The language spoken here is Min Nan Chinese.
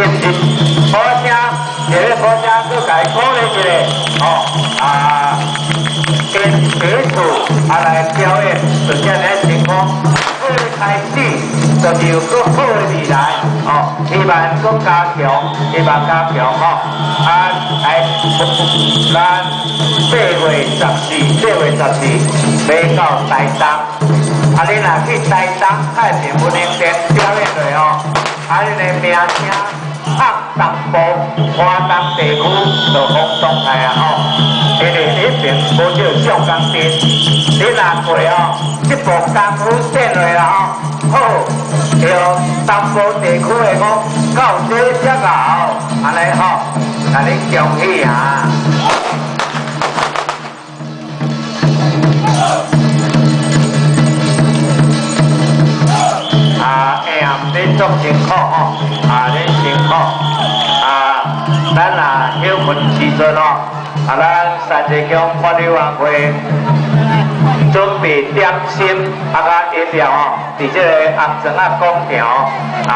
是好聲，一个好聲，閣共伊鼓勵一下，吼啊，因第一次啊來表演，就這爾成功，好的開始，就是有閣好的未來，哦，希望閣加強，希望加強吼，啊，來，咱4月14，4月14欲到台東，啊，你若去台東太平文興殿表演落吼，啊，恁的名聲轟東部、華東地區就轟動來啊吼，因為彼爿無少上工陣，你若過吼，這部功夫練落啦吼，好，對東部地區的講，到這才𠢕，按呢吼，共恁恭喜啊！啊，哎呀，恁足辛苦吼，啊，恁辛苦，啊，咱啊歇睏時陣吼，啊，咱三濟鄉管理員會準備點心啊，佮飲料吼，佇這个紅磚仔廣場啊。